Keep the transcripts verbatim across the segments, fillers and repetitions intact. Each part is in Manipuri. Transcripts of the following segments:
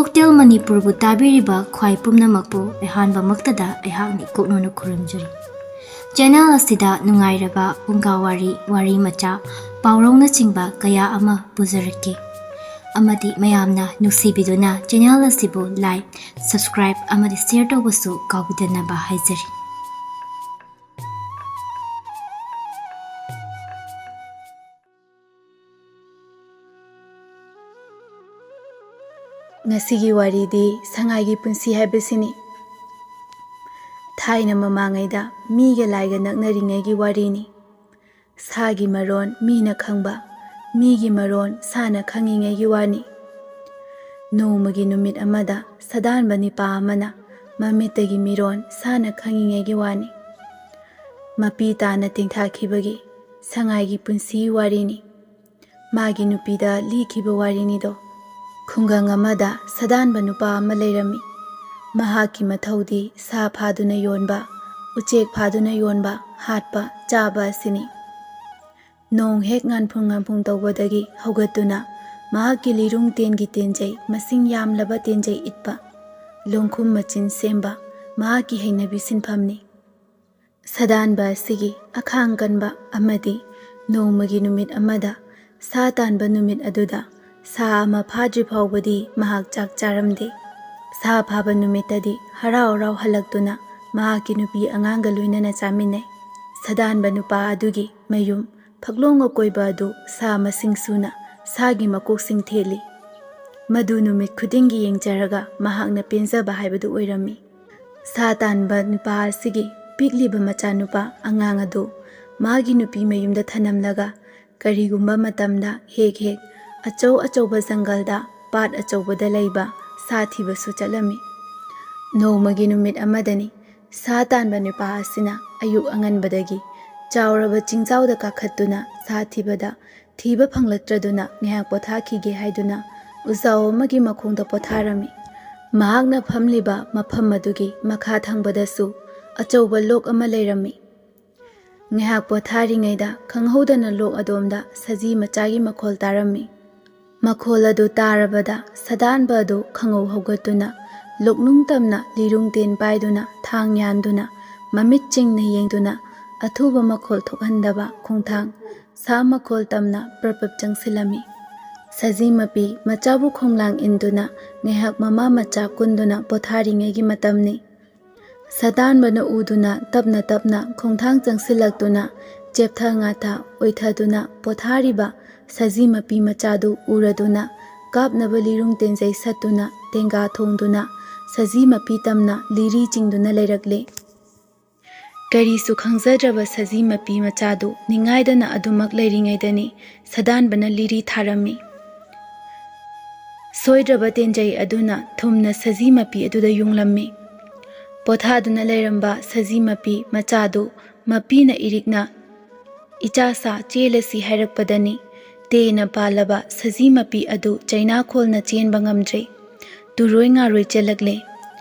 ꯀꯣꯛꯇꯦꯜ ꯃꯅꯤꯄꯨꯔꯕꯨ ꯇꯥꯕꯤꯔꯤꯕ ꯈ꯭ꯋꯥꯏ ꯄꯨꯝꯅꯃꯛꯄꯨ ꯑꯍꯥꯟꯕꯃꯛꯇꯗ ꯑꯩꯍꯥꯛꯅ ꯏꯀꯣꯛꯅꯧꯅ ꯈꯨꯔꯨꯝꯖꯔꯤ꯫ ꯆꯦꯅꯦꯜ ꯑꯁꯤꯗ ꯅꯨꯡꯉꯥꯏꯔꯕ ꯐꯨꯡꯒꯥ ꯋꯥꯔꯤ, ꯋꯥꯔꯤ ꯃꯆꯥ, ꯄꯥꯎꯔꯧꯅꯆꯤꯡꯕ ꯀꯌꯥ ꯑꯃ ꯄꯨꯖꯔꯛꯀꯦ꯫ ꯑꯃꯗꯤ ꯃꯌꯥꯝꯅ ꯅꯨꯡꯁꯤꯕꯤꯗꯨꯅ ꯆꯦꯅꯦꯜ ꯑꯁꯤꯕꯨ like, subscribe ꯑꯃꯗꯤ share ꯇꯧꯕꯁꯨ ꯀꯥꯎꯕꯤꯗꯅꯕ ꯍꯥꯏꯖꯔꯤ꯫ ꯉꯁꯤꯒꯤ ꯋꯥꯔꯤꯗꯤ ꯁꯉꯥꯏꯒꯤ ꯄꯨꯟꯁꯤ ꯍꯥꯏꯕꯁꯤꯅꯤ꯫ ꯊꯥꯏꯅ ꯃꯃꯥꯡꯉꯩꯗ ꯃꯤꯒ ꯂꯥꯏꯒ ꯅꯛꯅꯔꯤꯉꯩꯒꯤ ꯋꯥꯔꯤꯅꯤ꯫ ꯁꯥꯒꯤ ꯃꯔꯣꯟ ꯃꯤꯅ ꯈꯪꯕ, ꯃꯤꯒꯤ ꯃꯔꯣꯟ ꯁꯥꯅ ꯈꯪꯉꯤꯉꯩꯒꯤ ꯋꯥꯅꯤ꯫ ꯅꯣꯡꯃꯒꯤ ꯅꯨꯃꯤꯠ ꯑꯃꯗ ꯁꯗꯥꯟꯕ ꯅꯤꯄꯥ ꯑꯃꯅ ꯃꯃꯤꯠꯇꯒꯤ ꯃꯤꯔꯣꯟ ꯁꯥꯅ ꯈꯪꯉꯤꯉꯩꯒꯤ ꯋꯥꯅꯤ꯫ ꯃꯄꯤ ꯇꯥꯅ ꯇꯦꯡꯊꯥꯈꯤꯕꯒꯤ ꯁꯉꯥꯏꯒꯤ ꯄꯨꯟꯁꯤꯒꯤ ꯋꯥꯔꯤꯅꯤ꯫ ꯃꯥꯒꯤ ꯅꯨꯄꯤꯗ ꯂꯤꯈꯤꯕ ꯋꯥꯔꯤꯅꯤꯗꯣ꯫ ꯈꯨꯡꯒꯪ ꯑꯃꯗ ꯁꯗꯥꯟꯕ ꯅꯨꯄꯥ ꯑꯃ ꯂꯩꯔꯝꯃꯤ꯫ ꯃꯍꯥꯛꯀꯤ ꯃꯊꯧꯗꯤ ꯁꯥ ꯐꯥꯗꯨꯅ ꯌꯣꯟꯕ, ꯎꯆꯦꯛ ꯐꯥꯗꯨꯅ ꯌꯣꯟꯕ, ꯍꯥꯠꯄ, ꯆꯥꯕ ꯑꯁꯤꯅꯤ꯫ ꯅꯣꯡ ꯍꯦꯛ ꯉꯥꯟꯐꯨꯡ ꯉꯥꯟꯐꯨꯡ ꯇꯧꯕꯗꯒꯤ ꯍꯧꯒꯠꯇꯨꯅ ꯃꯍꯥꯛꯀꯤ ꯂꯤꯔꯨꯡ ꯇꯦꯟꯒꯤ ꯇꯦꯟꯖꯩ, ꯃꯁꯤꯡ ꯌꯥꯝꯂꯕ ꯇꯦꯟꯖꯩ ꯏꯠꯄ, ꯂꯣꯡꯈꯨꯝ ꯃꯆꯤꯟ ꯁꯦꯝꯕ ꯃꯍꯥꯛꯀꯤ ꯍꯩꯅꯕꯤ ꯁꯤꯟꯐꯝꯅꯤ꯫ ꯁꯗꯥꯟꯕ ꯑꯁꯤꯒꯤ ꯑꯈꯥꯡ ꯀꯟꯕ ꯑꯃꯗꯤ ꯅꯣꯡꯃꯒꯤ ꯅꯨꯃꯤꯠ ꯑꯃꯗ ꯁꯥ ꯇꯥꯟꯕ ꯅꯨꯃꯤꯠ ꯑꯗꯨꯗ ꯁꯥ ꯑꯃ ꯐꯥꯗ꯭ꯔꯤ ꯐꯥꯎꯕꯗꯤ ꯃꯍꯥꯛ ꯆꯥꯛ ꯆꯥꯔꯝꯗꯦ꯫ ꯁꯥ ꯐꯥꯕ ꯅꯨꯃꯤꯠꯇꯗꯤ ꯍꯔꯥꯎ ꯍꯔꯥꯎ ꯍꯜꯂꯛꯇꯨꯅ ꯃꯍꯥꯛꯀꯤ ꯅꯨꯄꯤ ꯑꯉꯥꯡꯒ ꯂꯣꯏꯅꯅ ꯆꯥꯃꯤꯟꯅꯩ꯫ ꯁꯗꯥꯟꯕ ꯅꯨꯄꯥ ꯑꯗꯨꯒꯤ ꯃꯌꯨꯝ ꯐꯛꯂꯣꯡ ꯑꯀꯣꯏꯕ ꯑꯗꯨ ꯁꯥ ꯃꯁꯤꯡ ꯁꯨꯅ ꯁꯥꯒꯤ ꯃꯀꯣꯛꯁꯤꯡ ꯊꯦꯠꯂꯤ꯫ ꯃꯗꯨ ꯅꯨꯃꯤꯠ ꯈꯨꯗꯤꯡꯒꯤ ꯌꯦꯡꯖꯔꯒ ꯃꯍꯥꯛꯅ ꯄꯦꯟꯖꯕ ꯍꯥꯏꯕꯗꯨ ꯑꯣꯏꯔꯝꯃꯤ꯫ ꯁꯥ ꯇꯥꯟꯕ ꯅꯨꯄꯥ ꯑꯁꯤꯒꯤ ꯄꯤꯛꯂꯤꯕ ꯃꯆꯥꯅꯨꯄꯥ ꯑꯉꯥꯡ ꯑꯗꯨ ꯃꯥꯒꯤ ꯅꯨꯄꯤ ꯃꯌꯨꯝꯗ ꯊꯅꯝꯂꯒ ꯀꯔꯤꯒꯨꯝꯕ ꯃꯇꯝꯗ ꯍꯦꯛ ꯍꯦꯛ ꯑꯆꯧ ꯑꯆꯧꯕ ꯖꯪꯒꯜꯗ ꯄꯥꯠ ꯑꯆꯧꯕꯗ ꯂꯩꯕ ꯁꯥ ꯊꯤꯕꯁꯨ ꯆꯠꯂꯝꯃꯤ꯫ ꯅꯣꯡꯃꯒꯤ ꯅꯨꯃꯤꯠ ꯑꯃꯗꯅꯤ ꯁꯥ ꯇꯥꯟꯕ ꯅꯨꯄꯥ ꯑꯁꯤꯅ ꯑꯌꯨꯛ ꯑꯉꯟꯕꯗꯒꯤ ꯆꯥꯎꯔꯕ ꯆꯤꯡꯖꯥꯎꯗ ꯀꯥꯈꯠꯇꯨꯅ ꯁꯥ ꯊꯤꯕꯗ ꯊꯤꯕ ꯐꯪꯂꯛꯇ꯭ꯔꯗꯨꯅ ꯉꯥꯏꯍꯥꯛ ꯄꯣꯊꯥꯈꯤꯒꯦ ꯍꯥꯏꯗꯨꯅ ꯎꯖꯥꯎ ꯑꯃꯒꯤ ꯃꯈꯣꯡꯗ ꯄꯣꯊꯥꯔꯝꯃꯤ꯫ ꯃꯍꯥꯛꯅ ꯐꯝꯂꯤꯕ ꯃꯐꯝ ꯑꯗꯨꯒꯤ ꯃꯈꯥ ꯊꯪꯕꯗꯁꯨ ꯑꯆꯧꯕ ꯂꯣꯛ ꯑꯃ ꯂꯩꯔꯝꯃꯤ꯫ ꯉꯥꯏꯍꯥꯛ ꯄꯣꯊꯥꯔꯤꯉꯩꯗ ꯈꯪꯍꯧꯗꯅ ꯂꯣꯛ ꯑꯗꯣꯝꯗ ꯁꯖꯤ ꯃꯆꯥꯒꯤ ꯃꯈꯣꯜ ꯇꯥꯔꯝꯃꯤ꯫ ꯃꯈꯣꯜ ꯑꯗꯨ ꯇꯥꯔꯕꯗ ꯁꯗꯥꯟꯕ ꯑꯗꯨ ꯈꯪꯍꯧ ꯍꯧꯒꯠꯇꯨꯅ, ꯂꯣꯛꯅꯨꯡ ꯇꯝꯅ ꯂꯤꯔꯨꯡ ꯇꯦꯟ ꯄꯥꯏꯗꯨꯅ, ꯊꯥꯡ ꯌꯥꯟꯗꯨꯅ, ꯃꯃꯤꯠ ꯆꯤꯡꯅ ꯌꯦꯡꯗꯨꯅ, ꯑꯊꯨꯕ ꯃꯈꯣꯜ ꯊꯣꯛꯍꯟꯗꯕ ꯈꯣꯡꯊꯥꯡ, ꯁꯥ ꯃꯈꯣꯜ ꯇꯝꯅ ꯄ꯭ꯔꯞ ꯄ꯭ꯔꯞ ꯆꯪꯁꯤꯜꯂꯝꯃꯤ꯫ ꯁꯖꯤ ꯃꯄꯤ ꯃꯆꯥꯕꯨ ꯈꯣꯡꯂꯥꯡ ꯏꯟꯗꯨꯅ ꯉꯥꯏꯍꯥꯛ ꯃꯃꯥ ꯃꯆꯥ ꯀꯨꯟꯗꯨꯅ ꯄꯣꯊꯥꯔꯤꯉꯩꯒꯤ ꯃꯇꯝꯅꯤ꯫ ꯁꯗꯥꯟꯕꯅ ꯎꯗꯨꯅ ꯇꯞꯅ ꯇꯞꯅ ꯈꯣꯡꯊꯥꯡ ꯆꯪꯁꯤꯜꯂꯛꯇꯨꯅ, ꯆꯦꯞꯊ ꯉꯥꯊ ꯑꯣꯏꯊꯗꯨꯅ ꯄꯣꯊꯥꯔꯤꯕ ꯁꯖꯤ ꯃꯄꯤ ꯃꯆꯥꯗꯨ ꯎꯔꯗꯨꯅ, ꯀꯥꯞꯅꯕ ꯂꯤꯔꯨꯡ ꯇꯦꯟꯖꯩ ꯁꯠꯇꯨꯅ, ꯇꯦꯡꯒꯥ ꯊꯣꯡꯗꯨꯅ, ꯁꯖꯤ ꯃꯄꯤ ꯇꯝꯅ ꯂꯤꯔꯤ ꯆꯤꯡꯗꯨꯅ ꯂꯩꯔꯛꯂꯦ꯫ ꯀꯔꯤꯁꯨ ꯈꯪꯖꯗ꯭ꯔꯕ ꯁꯖꯤ ꯃꯄꯤ ꯃꯆꯥꯗꯨ ꯅꯤꯡꯉꯥꯏꯗꯅ ꯑꯗꯨꯃꯛ ꯂꯩꯔꯤꯉꯩꯗꯅꯤ ꯁꯗꯥꯟꯕꯅ ꯂꯤꯔꯤ ꯊꯥꯔꯝꯃꯤ꯫ ꯁꯣꯏꯗ꯭ꯔꯕ ꯇꯦꯟꯖꯩ ꯑꯗꯨꯅ ꯊꯨꯝꯅ ꯁꯖꯤ ꯃꯄꯤ ꯑꯗꯨꯗ ꯌꯨꯡꯂꯝꯃꯤ꯫ ꯄꯣꯊꯥꯗꯨꯅ ꯂꯩꯔꯝꯕ ꯁꯖꯤ ꯃꯄꯤ ꯃꯆꯥꯗꯨ ꯃꯄꯤꯅ ꯏꯔꯤꯛꯅ "ꯏꯆꯥꯁꯥ, ꯆꯦꯜꯂꯁꯤ" ꯍꯥꯏꯔꯛꯄꯗꯅꯤ ꯇꯦꯅ ꯄꯥꯜꯂꯕ ꯁꯖꯤ ꯃꯄꯤ ꯑꯗꯨ ꯆꯩꯅꯥꯈꯣꯜꯅ ꯆꯦꯟꯕ ꯉꯝꯗ꯭ꯔꯦ꯫ ꯇꯨꯔꯣꯏ ꯉꯥꯔꯣꯏ ꯆꯦꯜꯂꯛꯂꯦ꯫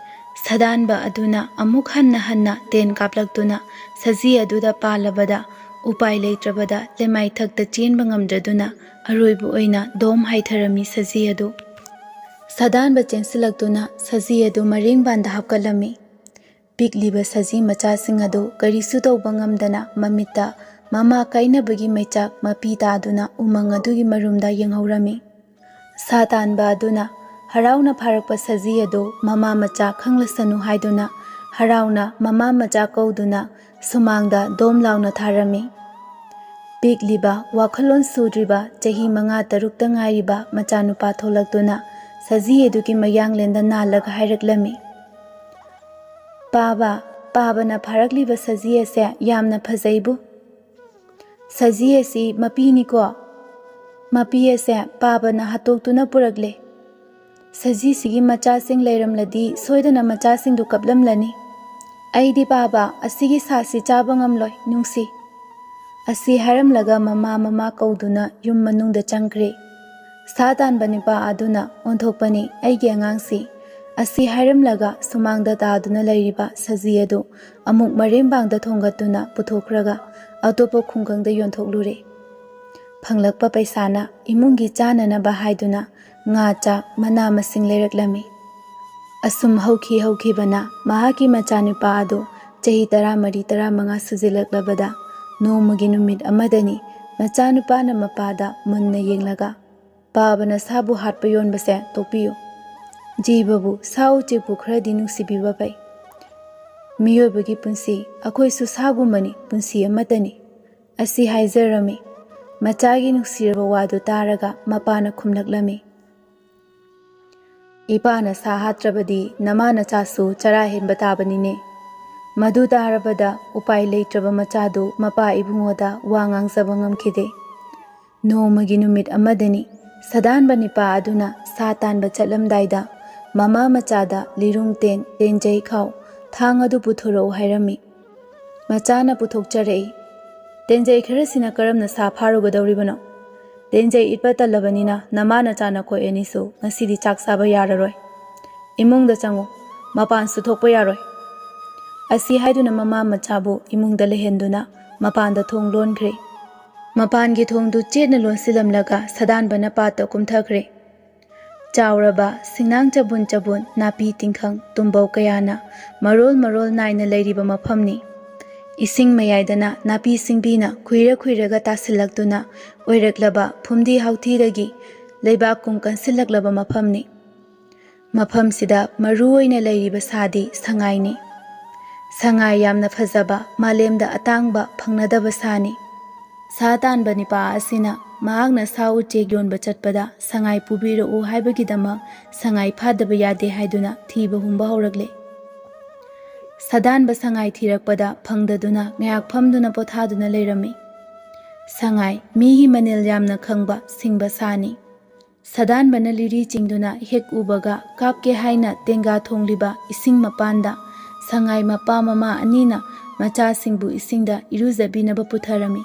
ꯁꯗꯥꯟꯕ ꯑꯗꯨꯅ ꯑꯃꯨꯛ ꯍꯟꯅ ꯍꯟꯅ ꯇꯦꯟ ꯀꯥꯞꯂꯛꯇꯨꯅ ꯁꯖꯤ ꯑꯗꯨꯗ ꯄꯥꯜꯂꯕꯗ, ꯎꯄꯥꯏ ꯂꯩꯇ꯭ꯔꯕꯗ ꯂꯩꯃꯥꯏꯊꯛꯇ ꯆꯦꯟꯕ ꯉꯝꯗ꯭ꯔꯗꯨꯅ ꯑꯔꯣꯏꯕ ꯑꯣꯏꯅ ꯗꯣꯝ ꯍꯥꯏꯊꯔꯝꯃꯤ ꯁꯖꯤ ꯑꯗꯨ꯫ ꯁꯗꯥꯟꯕ ꯆꯦꯟꯁꯤꯜꯂꯛꯇꯨꯅ ꯁꯖꯤ ꯑꯗꯨ ꯃꯔꯦꯡꯕꯥꯟꯗ ꯍꯥꯞꯀꯠꯂꯝꯃꯤ꯫ ꯄꯤꯛꯂꯤꯕ ꯁꯖꯤ ꯃꯆꯥꯁꯤꯡ ꯑꯗꯨ ꯀꯔꯤꯁꯨ ꯇꯧꯕ ꯉꯝꯗꯅ ꯃꯃꯤꯠꯇ ꯃꯃꯥ ꯀꯥꯏꯅꯕꯒꯤ ꯃꯩꯆꯥꯛ ꯃꯄꯤ ꯇꯥꯗꯨꯅ ꯎꯃꯪ ꯑꯗꯨꯒꯤ ꯃꯔꯨꯝꯗ ꯌꯦꯡꯍꯧꯔꯝꯃꯤ꯫ ꯁꯥ ꯇꯥꯟꯕ ꯑꯗꯨꯅ ꯍꯔꯥꯎꯅ ꯐꯥꯔꯛꯄ ꯁꯖꯤ ꯑꯗꯨ ꯃꯃꯥ ꯃꯆꯥ ꯈꯪꯂꯁꯅꯨ ꯍꯥꯏꯗꯨꯅ ꯍꯔꯥꯎꯅ ꯃꯃꯥ ꯃꯆꯥ ꯀꯧꯗꯨꯅ ꯁꯨꯃꯥꯡꯗ ꯗꯣꯝ ꯂꯥꯎꯅ ꯊꯥꯔꯝꯃꯤ꯫ ꯄꯤꯛꯂꯤꯕ, ꯋꯥꯈꯜꯂꯣꯟ ꯁꯨꯗ꯭ꯔꯤꯕ, ꯆꯍꯤ ꯃꯉꯥ ꯇꯔꯨꯛꯇ ꯉꯥꯏꯔꯤꯕ ꯃꯆꯥꯅꯨꯄꯥ ꯊꯣꯛꯂꯛꯇꯨꯅ ꯁꯖꯤ ꯑꯗꯨꯒꯤ ꯃꯌꯥꯡꯂꯦꯟꯗ ꯅꯥꯜꯂꯒ ꯍꯥꯏꯔꯛꯂꯝꯃꯤ, "ꯄꯥꯕ, ꯄꯥꯕꯅ ꯐꯥꯔꯛꯂꯤꯕ ꯁꯖꯤ ꯑꯁꯦ ꯌꯥꯝꯅ ꯐꯖꯩꯕꯨ꯫ ꯁꯖꯤ ꯑꯁꯤ ꯃꯄꯤꯅꯤꯀꯣ꯫ ꯃꯄꯤ ꯑꯁꯦ ꯄꯥꯕꯅ ꯍꯥꯠꯇꯣꯛꯇꯨꯅ ꯄꯨꯔꯛꯂꯦ꯫ ꯁꯖꯤꯁꯤꯒꯤ ꯃꯆꯥꯁꯤꯡ ꯂꯩꯔꯝꯂꯗꯤ ꯁꯣꯏꯗꯅ ꯃꯆꯥꯁꯤꯡꯗꯨ ꯀꯞꯂꯝꯂꯅꯤ꯫ ꯑꯩꯗꯤ ꯄꯥꯕ ꯑꯁꯤꯒꯤ ꯁꯥꯁꯤ ꯆꯥꯕ ꯉꯝꯂꯣꯏ, ꯅꯨꯡꯁꯤ"꯫ ꯑꯁꯤ ꯍꯥꯏꯔꯝꯂꯒ ꯃꯃꯥ ꯃꯃꯥ ꯀꯧꯗꯨꯅ ꯌꯨꯝ ꯃꯅꯨꯡꯗ ꯆꯪꯈ꯭ꯔꯦ꯫ ꯁꯥ ꯇꯥꯟꯕ ꯅꯨꯄꯥ ꯑꯗꯨꯅ ꯑꯣꯟꯊꯣꯛꯄꯅꯤ ꯑꯩꯒꯤ ꯑꯉꯥꯡꯁꯤ꯫ ꯑꯁꯤ ꯍꯥꯏꯔꯝꯂꯒ ꯁꯨꯃꯥꯡꯗ ꯇꯥꯗꯨꯅ ꯂꯩꯔꯤꯕ ꯁꯖꯤ ꯑꯗꯨ ꯑꯃꯨꯛ ꯃꯔꯦꯡꯕꯥꯡꯗ ꯊꯣꯡꯒꯠꯇꯨꯅ ꯄꯨꯊꯣꯛꯈ꯭ꯔꯒ ꯑꯇꯣꯞꯄ ꯈꯨꯡꯒꯪꯗ ꯌꯣꯟꯊꯣꯛꯂꯨꯔꯦ꯫ ꯐꯪꯂꯛꯄ ꯄꯩꯁꯥꯅ ꯏꯃꯨꯡꯒꯤ ꯆꯥꯅꯅꯕ ꯍꯥꯏꯗꯨꯅ ꯉꯥ, ꯆꯥꯛ, ꯃꯅꯥ ꯃꯁꯤꯡ ꯂꯩꯔꯛꯂꯝꯃꯤ꯫ ꯑꯁꯨꯝ ꯍꯧꯈꯤ ꯍꯧꯈꯤꯕꯅ ꯃꯍꯥꯛꯀꯤ ꯃꯆꯥꯅꯨꯄꯥ ꯑꯗꯨ ꯆꯍꯤ ꯇꯔꯥꯃꯔꯤ ꯇꯔꯥꯃꯉꯥ ꯁꯨꯖꯤꯜꯂꯛꯂꯕꯗ ꯅꯣꯡꯃꯒꯤ ꯅꯨꯃꯤꯠ ꯑꯃꯗꯅꯤ ꯃꯆꯥꯅꯨꯄꯥꯅ ꯃꯄꯥꯗ ꯃꯨꯟꯅ ꯌꯦꯡꯂꯒ, "ꯄꯥꯕꯅ ꯁꯥꯕꯨ ꯍꯥꯠꯄ ꯌꯣꯟꯕꯁꯦ ꯇꯣꯛꯄꯤꯌꯨ꯫ ꯖꯤꯕꯕꯨ, ꯁꯥ ꯎꯆꯦꯛꯄꯨ ꯈꯔꯗꯤ ꯅꯨꯡꯁꯤꯕꯤꯕ ꯐꯩ꯫ ꯃꯤꯑꯣꯏꯕꯒꯤ ꯄꯨꯟꯁꯤ, ꯑꯩꯈꯣꯏꯁꯨ ꯁꯥꯒꯨꯝꯕꯅꯤ, ꯄꯨꯟꯁꯤ ꯑꯃꯠꯇꯅꯤ" ꯑꯁꯤ ꯍꯥꯏꯖꯔꯝꯃꯤ꯫ ꯃꯆꯥꯒꯤ ꯅꯨꯡꯁꯤꯔꯕ ꯋꯥꯗꯨ ꯇꯥꯔꯒ ꯃꯄꯥꯅ ꯈꯨꯝꯂꯛꯂꯝꯃꯤ, "ꯏꯄꯥꯅ ꯁꯥ ꯍꯥꯠꯇ꯭ꯔꯕꯗꯤ ꯅꯃꯥ ꯅꯆꯥꯁꯨ ꯆꯔꯥ ꯍꯦꯟꯕ ꯇꯥꯕꯅꯤꯅꯦ"꯫ ꯃꯗꯨ ꯇꯥꯔꯕꯗ ꯎꯄꯥꯏ ꯂꯩꯇ꯭ꯔꯕ ꯃꯆꯥꯗꯨ ꯃꯄꯥ ꯏꯕꯨꯡꯉꯣꯗ ꯋꯥ ꯉꯥꯡꯖꯕ ꯉꯝꯈꯤꯗꯦ꯫ ꯅꯣꯡꯃꯒꯤ ꯅꯨꯃꯤꯠ ꯑꯃꯗꯅꯤ ꯁꯗꯥꯟꯕ ꯅꯤꯄꯥ ꯑꯗꯨꯅ ꯁꯥ ꯇꯥꯟꯕ ꯆꯠꯂꯝꯗꯥꯏꯗ ꯃꯃꯥ ꯃꯆꯥꯗ ꯂꯤꯔꯨꯡ ꯇꯦꯟ, ꯇꯦꯟꯖꯩ ꯈꯥꯎ, ꯊꯥꯡ ꯑꯗꯨ ꯄꯨꯊꯣꯔꯛꯎ ꯍꯥꯏꯔꯝꯃꯤ꯫ ꯃꯆꯥꯅ ꯄꯨꯊꯣꯛꯆꯔꯛꯏ꯫ "ꯇꯦꯟꯖꯩ ꯈꯔꯁꯤꯅ ꯀꯔꯝꯅ ꯁꯥ ꯐꯥꯔꯨꯒꯗꯧꯔꯤꯕꯅꯣ? ꯇꯦꯟꯖꯩ ꯏꯠꯄ ꯇꯜꯂꯕꯅꯤꯅ ꯅꯃꯥ ꯅꯆꯥ ꯅꯈꯣꯏ ꯑꯅꯤꯁꯨ ꯉꯁꯤꯗꯤ ꯆꯥꯛ ꯆꯥꯕ ꯌꯥꯔꯔꯣꯏ꯫ ꯏꯃꯨꯡꯗ ꯆꯪꯉꯨ, ꯃꯄꯥꯟꯁꯨ ꯊꯣꯛꯄ ꯌꯥꯔꯣꯏ"꯫ ꯑꯁꯤ ꯍꯥꯏꯗꯨꯅ ꯃꯃꯥ ꯃꯆꯥꯕꯨ ꯏꯃꯨꯡꯗ ꯂꯩꯍꯟꯗꯨꯅ ꯃꯄꯥꯟꯗ ꯊꯣꯡ ꯂꯣꯟꯈ꯭ꯔꯦ꯫ ꯃꯄꯥꯟꯒꯤ ꯊꯣꯡꯗꯨ ꯆꯦꯠꯅ ꯂꯣꯟꯁꯤꯜꯂꯝꯂꯒ ꯁꯗꯥꯟꯕꯅ ꯄꯥꯠꯇ ꯀꯨꯝꯊꯈ꯭ꯔꯦ꯫ ꯆꯥꯎꯔꯕ, ꯁꯤꯡꯅꯥꯡ ꯆꯕꯨꯟ ꯆꯕꯨꯟ, ꯅꯥꯄꯤ ꯇꯤꯡꯈꯪ, ꯇꯨꯝꯕꯧ ꯀꯌꯥꯅ ꯃꯔꯣꯜ ꯃꯔꯣꯜ ꯅꯥꯏꯅ ꯂꯩꯔꯤꯕ ꯃꯐꯝꯅꯤ꯫ ꯏꯁꯤꯡ ꯃꯌꯥꯏꯗꯅ ꯅꯥꯄꯤ ꯁꯤꯡꯕꯤꯅ ꯈꯨꯏꯔ ꯈꯨꯏꯔꯒ ꯇꯥꯁꯤꯜꯂꯛꯇꯨꯅ ꯑꯣꯏꯔꯛꯂꯕ ꯐꯨꯝꯗꯤ ꯍꯥꯎꯊꯤꯗꯒꯤ ꯂꯩꯕꯥꯛ ꯀꯨꯝ ꯀꯟꯁꯤꯜꯂꯛꯂꯕ ꯃꯐꯝꯅꯤ꯫ ꯃꯐꯝꯁꯤꯗ ꯃꯔꯨ ꯑꯣꯏꯅ ꯂꯩꯔꯤꯕ ꯁꯥꯗꯤ ꯁꯉꯥꯏꯅꯤ꯫ ꯁꯉꯥꯏ ꯌꯥꯝꯅ ꯐꯖꯕ, ꯃꯥꯂꯦꯝꯗ ꯑꯇꯥꯡꯕ, ꯐꯪꯅꯗꯕ ꯁꯥꯅꯤ꯫ ꯁꯥ ꯇꯥꯟꯕ ꯅꯤꯄꯥ ꯑꯁꯤꯅ ꯃꯍꯥꯛꯅ ꯁꯥ ꯎꯆꯦꯛ ꯌꯣꯟꯕ ꯆꯠꯄꯗ ꯁꯉꯥꯏ ꯄꯨꯕꯤꯔꯛꯎ ꯍꯥꯏꯕꯒꯤꯗꯃꯛ ꯁꯉꯥꯏ ꯐꯥꯗꯕ ꯌꯥꯗꯦ ꯍꯥꯏꯗꯨꯅ ꯊꯤꯕ ꯍꯨꯝꯕ ꯍꯧꯔꯛꯂꯦ꯫ ꯁꯗꯥꯟꯕ ꯁꯉꯥꯏ ꯊꯤꯔꯛꯄꯗ ꯐꯪꯗꯗꯨꯅ ꯉꯥꯏꯍꯥꯛ ꯐꯝꯗꯨꯅ ꯄꯣꯊꯥꯗꯨꯅ ꯂꯩꯔꯝꯃꯤ꯫ ꯁꯉꯥꯏ ꯃꯤꯒꯤ ꯃꯅꯤꯜ ꯌꯥꯝꯅ ꯈꯪꯕ ꯁꯤꯡꯕ ꯁꯥꯅꯤ꯫ ꯁꯗꯥꯟꯕꯅ ꯂꯤꯔꯤ ꯆꯤꯡꯗꯨꯅ ꯍꯦꯛ ꯎꯕꯒ ꯀꯥꯞꯀꯦ ꯍꯥꯏꯅ ꯇꯦꯡꯒꯥ ꯊꯣꯡꯂꯤꯕ ꯏꯁꯤꯡ ꯃꯄꯥꯟꯗ ꯁꯉꯥꯏ ꯃꯄꯥ ꯃꯃꯥ ꯑꯅꯤꯅ ꯃꯆꯥꯁꯤꯡꯕꯨ ꯏꯁꯤꯡꯗ ꯏꯔꯨꯖꯕꯤꯅꯕ ꯄꯨꯊꯔꯝꯃꯤ꯫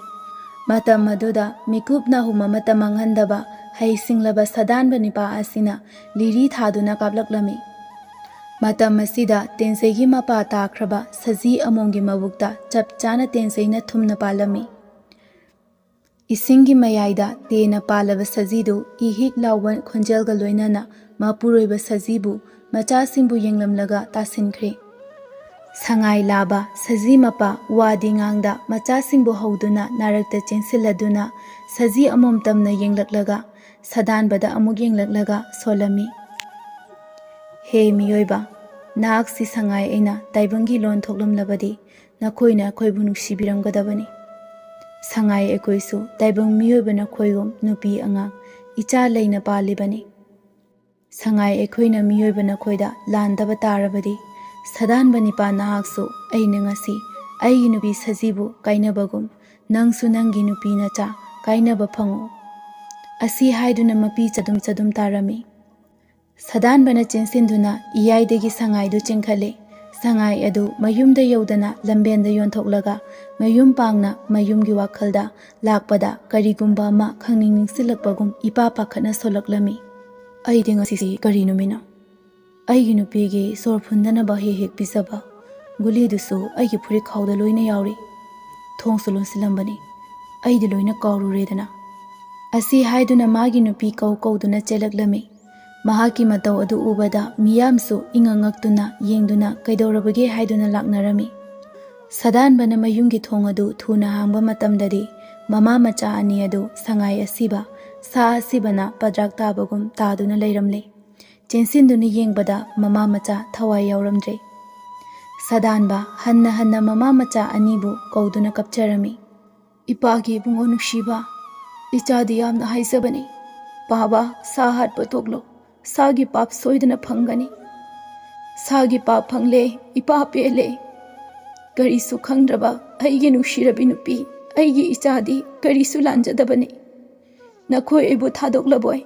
ꯃꯇꯝ ꯑꯗꯨꯗ ꯃꯤꯀꯨꯞ ꯅꯥꯍꯨꯝ ꯑꯃꯠꯇ ꯃꯥꯡꯍꯟꯗꯕ ꯍꯩ ꯁꯤꯡꯂꯕ ꯁꯗꯥꯟꯕ ꯅꯤꯄꯥ ꯑꯁꯤꯅ ꯂꯤꯔꯤ ꯊꯥꯗꯨꯅ ꯀꯥꯞꯂꯛꯂꯝꯃꯤ꯫ ꯃꯇꯝ ꯑꯁꯤꯗ ꯇꯦꯟꯖꯩꯒꯤ ꯃꯄꯥ ꯇꯥꯈ꯭ꯔꯕ ꯁꯖꯤ ꯑꯃꯣꯝꯒꯤ ꯃꯕꯨꯛꯇ ꯆꯞ ꯆꯥꯅ ꯇꯦꯟꯖꯩꯅ ꯊꯨꯝꯅ ꯄꯥꯜꯂꯝꯃꯤ꯫ ꯏꯁꯤꯡꯒꯤ ꯃꯌꯥꯏꯗ ꯇꯦꯟꯅ ꯄꯥꯜꯂꯕ ꯁꯖꯤꯗꯨ ꯏ ꯍꯤꯛ ꯂꯥꯎꯕ ꯈꯣꯟꯖꯦꯜꯒ ꯂꯣꯏꯅꯅ ꯃꯄꯨꯔꯣꯏꯕ ꯁꯖꯤꯕꯨ ꯃꯆꯥꯁꯤꯡꯕꯨ ꯌꯦꯡꯂꯝꯂꯒ ꯇꯥꯁꯤꯟꯈ꯭ꯔꯦ꯫ ꯁꯉꯥꯏ ꯂꯥꯕ ꯁꯖꯤ ꯃꯄꯥ ꯋꯥꯗꯤ ꯉꯥꯡꯗ ꯃꯆꯥꯁꯤꯡꯕꯨ ꯍꯧꯗꯨꯅ ꯅꯥꯔꯛꯇ ꯆꯦꯟꯁꯤꯜꯂꯗꯨꯅ ꯁꯖꯤ ꯑꯃꯣꯝꯇꯝꯅ ꯌꯦꯡꯂꯛꯂꯒ ꯁꯗꯥꯟꯕꯗ ꯑꯃꯨꯛ ꯌꯦꯡꯂꯛꯂꯒ ꯁꯣꯜꯂꯝꯃꯤ꯫ ꯍꯦ ꯃꯤꯑꯣꯏꯕ, ꯅꯍꯥꯛꯁꯤ ꯁꯉꯥꯏ ꯑꯩꯅ ꯇꯥꯏꯕꯪꯒꯤ ꯂꯣꯟ ꯊꯣꯛꯂꯝꯂꯕꯗꯤ ꯅꯈꯣꯏꯅ ꯑꯩꯈꯣꯏꯕꯨ ꯅꯨꯡꯁꯤꯕꯤꯔꯝꯒꯗꯕꯅꯤ꯫ ꯁꯉꯥꯏ ꯑꯩꯈꯣꯏꯁꯨ ꯇꯥꯏꯕꯪ ꯃꯤꯑꯣꯏꯕ ꯅꯈꯣꯏꯒꯨꯝ ꯅꯨꯄꯤ ꯑꯉꯥꯡ ꯏꯆꯥ ꯂꯩꯅ ꯄꯥꯜꯂꯤꯕꯅꯤ꯫ ꯁꯉꯥꯏ ꯑꯩꯈꯣꯏꯅ ꯃꯤꯑꯣꯏꯕ ꯅꯈꯣꯏꯗ ꯂꯥꯟꯗꯕ ꯇꯥꯔꯕꯗꯤ ꯁꯗꯥꯟꯕ ꯅꯤꯄꯥ ꯅꯍꯥꯛꯁꯨ ꯑꯩꯅ ꯉꯁꯤ ꯑꯩꯒꯤ ꯅꯨꯄꯤ ꯁꯖꯤꯕꯨ ꯀꯥꯏꯅꯕꯒꯨꯝ ꯅꯪꯁꯨ ꯅꯪꯒꯤ ꯅꯨꯄꯤ ꯅꯆꯥ ꯀꯥꯏꯅꯕ ꯐꯪꯉꯨ꯫ ꯑꯁꯤ ꯍꯥꯏꯗꯨꯅ ꯃꯄꯤ ꯆꯗꯨꯝ ꯆꯗꯨꯝ ꯇꯥꯔꯝꯃꯤ꯫ ꯁꯗꯥꯟꯕꯅ ꯆꯦꯟꯁꯤꯟꯗꯨꯅ ꯏꯌꯥꯏꯗꯒꯤ ꯁꯉꯥꯏꯗꯨ ꯆꯤꯡꯈꯠꯂꯦ꯫ ꯁꯉꯥꯏ ꯑꯗꯨ ꯃꯌꯨꯝꯗ ꯌꯧꯗꯅ ꯂꯝꯕꯦꯟꯗ ꯌꯣꯟꯊꯣꯛꯂꯒ ꯃꯌꯨꯝ ꯄꯥꯡꯅ ꯃꯌꯨꯝꯒꯤ ꯋꯥꯈꯜꯗ ꯂꯥꯛꯄꯗ ꯀꯔꯤꯒꯨꯝꯕ ꯑꯃ ꯈꯪꯅꯤꯡ ꯅꯤꯡꯁꯤꯜꯂꯛꯄꯒꯨꯝ ꯏꯄꯥ ꯄꯥꯈꯠꯅ ꯁꯣꯜꯂꯛꯂꯝꯃꯤ꯫ ꯑꯩꯗꯤ ꯉꯁꯤꯁꯤ ꯀꯔꯤ ꯅꯨꯃꯤꯠꯅꯣ? ꯑꯩꯒꯤ ꯅꯨꯄꯤꯒꯤ ꯁꯣꯔ ꯐꯨꯟꯗꯅꯕ ꯍꯦꯛ ꯍꯦꯛ ꯄꯤꯖꯕ ꯒꯨꯂꯤꯗꯨꯁꯨ ꯑꯩꯒꯤ ꯐꯨꯔꯤꯠ ꯈꯥꯎꯗ ꯂꯣꯏꯅ ꯌꯥꯎꯔꯤ꯫ ꯊꯣꯡꯁꯨ ꯂꯣꯟꯁꯤꯜꯂꯝꯕꯅꯤ꯫ ꯑꯩꯗꯤ ꯂꯣꯏꯅ ꯀꯥꯎꯔꯨꯔꯦꯗꯅ꯫ ꯑꯁꯤ ꯍꯥꯏꯗꯨꯅ ꯃꯥꯒꯤ ꯅꯨꯄꯤ ꯀꯧ ꯀꯧꯗꯨꯅ ꯆꯦꯜꯂꯛꯂꯝꯃꯤ꯫ ꯃꯍꯥꯛꯀꯤ ꯃꯇꯧ ꯑꯗꯨ ꯎꯕꯗ ꯃꯤꯌꯥꯝꯁꯨ ꯏꯉꯛ ꯉꯛꯇꯨꯅ ꯌꯦꯡꯗꯨꯅ ꯀꯩꯗꯧꯔꯕꯒꯦ ꯍꯥꯏꯗꯨꯅ ꯂꯥꯛꯅꯔꯝꯃꯤ꯫ ꯁꯗꯥꯟꯕꯅ ꯃꯌꯨꯝꯒꯤ ꯊꯣꯡ ꯑꯗꯨ ꯊꯨꯅ ꯍꯥꯡꯕ ꯃꯇꯝꯗꯗꯤ ꯃꯃꯥ ꯃꯆꯥ ꯑꯅꯤ ꯑꯗꯨ ꯁꯉꯥꯏ ꯑꯁꯤꯕ, ꯁꯥ ꯑꯁꯤꯕꯅ ꯄꯗ꯭ꯔꯥꯛ ꯇꯥꯕꯒꯨꯝ ꯇꯥꯗꯨꯅ ꯂꯩꯔꯝꯂꯦ꯫ ꯆꯦꯟꯁꯤꯟꯗꯨꯅ ꯌꯦꯡꯕꯗ ꯃꯃꯥ ꯃꯆꯥ ꯊꯋꯥꯏ ꯌꯥꯎꯔꯝꯗ꯭ꯔꯦ꯫ ꯁꯗꯥꯟꯕ ꯍꯟꯅ ꯍꯟꯅ ꯃꯃꯥ ꯃꯆꯥ ꯑꯅꯤꯕꯨ ꯀꯧꯗꯨꯅ ꯀꯞꯆꯔꯝꯃꯤ꯫ "ꯏꯄꯥꯒꯤ ꯏꯕꯨꯡꯉꯣ ꯅꯨꯡꯁꯤꯕ, ꯏꯆꯥꯗꯤ ꯌꯥꯝꯅ ꯍꯥꯏꯖꯕꯅꯤ꯫ ꯄꯥꯕ, ꯁꯥ ꯍꯥꯠꯄ ꯇꯣꯛꯂꯣ꯫ ꯁꯥꯒꯤ ꯄꯥꯞ ꯁꯣꯏꯗꯅ ꯐꯪꯒꯅꯤ꯫ ꯁꯥꯒꯤ ꯄꯥꯞ ꯐꯪꯂꯦ, ꯏꯄꯥ ꯄꯦꯜꯂꯦ꯫ ꯀꯔꯤꯁꯨ ꯈꯪꯗ꯭ꯔꯕ ꯑꯩꯒꯤ ꯅꯨꯡꯁꯤꯔꯕꯤ ꯅꯨꯄꯤ, ꯑꯩꯒꯤ ꯏꯆꯥꯗꯤ ꯀꯔꯤꯁꯨ ꯂꯥꯟꯖꯗꯕꯅꯤ꯫ ꯅꯈꯣꯏ ꯑꯩꯕꯨ ꯊꯥꯗꯣꯛꯂꯕꯣꯏ?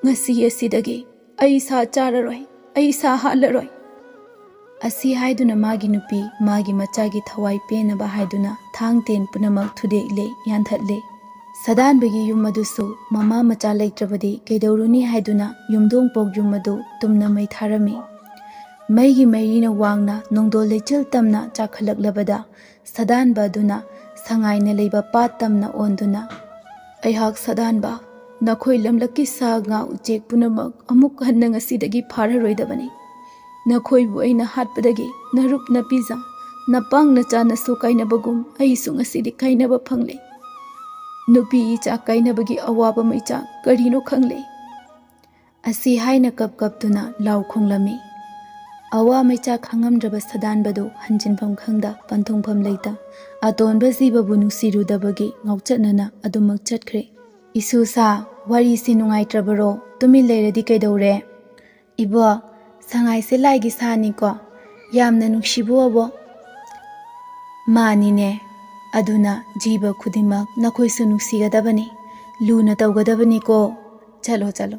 ꯉꯁꯤ ꯑꯁꯤꯗꯒꯤ ꯑꯩ ꯁꯥ ꯆꯥꯔꯔꯣꯏ, ꯑꯩ ꯁꯥ ꯍꯥꯠꯂꯔꯣꯏ꯫" ꯑꯁꯤ ꯍꯥꯏꯗꯨꯅ ꯃꯥꯒꯤ ꯅꯨꯄꯤ, ꯃꯥꯒꯤ ꯃꯆꯥꯒꯤ ꯊꯋꯥꯏ ꯄꯦꯟꯅꯕ ꯍꯥꯏꯗꯨꯅ ꯊꯥꯡ ꯇꯦꯟ ꯄꯨꯝꯅꯃꯛ ꯊꯨꯗꯦꯛꯂꯦ, ꯌꯥꯟꯊꯠꯂꯦ꯫ ꯁꯗꯥꯟꯕꯒꯤ ꯌꯨꯝ ꯑꯗꯨꯁꯨ ꯃꯃꯥ ꯃꯆꯥ ꯂꯩꯇ꯭ꯔꯕꯗꯤ ꯀꯩꯗꯧꯔꯨꯅꯤ ꯍꯥꯏꯗꯨꯅ ꯌꯨꯝꯗꯣꯡ ꯄꯣꯛ ꯌꯨꯝ ꯑꯗꯨ ꯇꯨꯝꯅ ꯃꯩ ꯊꯥꯔꯝꯃꯤ꯫ ꯃꯩꯒꯤ ꯃꯩꯔꯤꯅ ꯋꯥꯡꯅ ꯅꯣꯡꯗꯣꯜ ꯂꯩꯆꯤꯜ ꯇꯝꯅ ꯆꯥꯛꯈꯠꯂꯛꯂꯕꯗ ꯁꯗꯥꯟꯕ ꯑꯗꯨꯅ ꯁꯉꯥꯏꯅ ꯂꯩꯕ ꯄꯥꯠ ꯇꯝꯅ ꯑꯣꯟꯗꯨꯅ, "ꯑꯩꯍꯥꯛ ꯁꯥꯗꯥꯟꯕ, ꯅꯈꯣꯏ ꯂꯝꯂꯛꯀꯤ ꯁꯥ ꯉꯥ ꯎꯆꯦꯛ ꯄꯨꯝꯅꯃꯛ ꯑꯃꯨꯛ ꯍꯟꯅ ꯉꯁꯤꯗꯒꯤ ꯐꯥꯔꯔꯣꯏꯗꯕꯅꯤ꯫ ꯅꯈꯣꯏꯕꯨ ꯑꯩꯅ ꯍꯥꯠꯄꯗꯒꯤ ꯅꯔꯨꯞ ꯅꯄꯤꯖ, ꯅꯄꯥꯡ ꯅꯆꯥꯅꯁꯨ ꯀꯥꯏꯅꯕꯒꯨꯝ ꯑꯩꯁꯨ ꯉꯁꯤꯗꯤ ꯀꯥꯏꯅꯕ ꯐꯪꯂꯦ꯫ ꯅꯨꯄꯤ ꯏꯆꯥ ꯀꯥꯏꯅꯕꯒꯤ ꯑꯋꯥꯕ ꯃꯩꯆꯥꯛ ꯀꯔꯤꯅꯣ ꯈꯪꯂꯦ?" ꯑꯁꯤ ꯍꯥꯏꯅ ꯀꯞ ꯀꯞꯇꯨꯅ ꯂꯥꯎ ꯈꯣꯡꯂꯝꯃꯤ꯫ ꯑꯋꯥ ꯃꯩꯆꯥꯛ ꯈꯥꯡꯉꯝꯗ꯭ꯔꯕ ꯁꯥꯗꯥꯟꯕꯗꯨ ꯍꯟꯖꯤꯟꯐꯝ ꯈꯪꯗ, ꯄꯟꯊꯨꯡꯐꯝ ꯂꯩꯇ, ꯑꯇꯣꯟꯕ ꯖꯤꯕꯕꯨ ꯅꯨꯡꯁꯤꯔꯨꯗꯕꯒꯤ ꯉꯥꯎꯆꯠꯅꯅ ꯑꯗꯨꯃꯛ ꯆꯠꯈ꯭ꯔꯦ꯫ "ꯏꯁꯨ ꯁꯥ, ꯋꯥꯔꯤꯁꯤ ꯅꯨꯡꯉꯥꯏꯇ꯭ꯔꯕꯔꯣ? ꯇꯨꯃꯤꯟ ꯂꯩꯔꯗꯤ ꯀꯩꯗꯧꯔꯦ?" "ꯏꯕꯣ, ꯁꯉꯥꯏꯁꯦ ꯂꯥꯏꯒꯤ ꯁꯥꯅꯤꯀꯣ? ꯌꯥꯝꯅ ꯅꯨꯡꯁꯤꯕꯣ ꯑꯕꯣ?" "ꯃꯥꯅꯤꯅꯦ꯫ ꯑꯗꯨꯅ ꯖꯤꯕ ꯈꯨꯗꯤꯡꯃꯛ ꯅꯈꯣꯏꯁꯨ ꯅꯨꯡꯁꯤꯒꯗꯕꯅꯤ, ꯂꯨꯅ ꯇꯧꯒꯗꯕꯅꯤꯀꯣ꯫ ꯆꯠꯂꯣ, ꯆꯠꯂꯣ,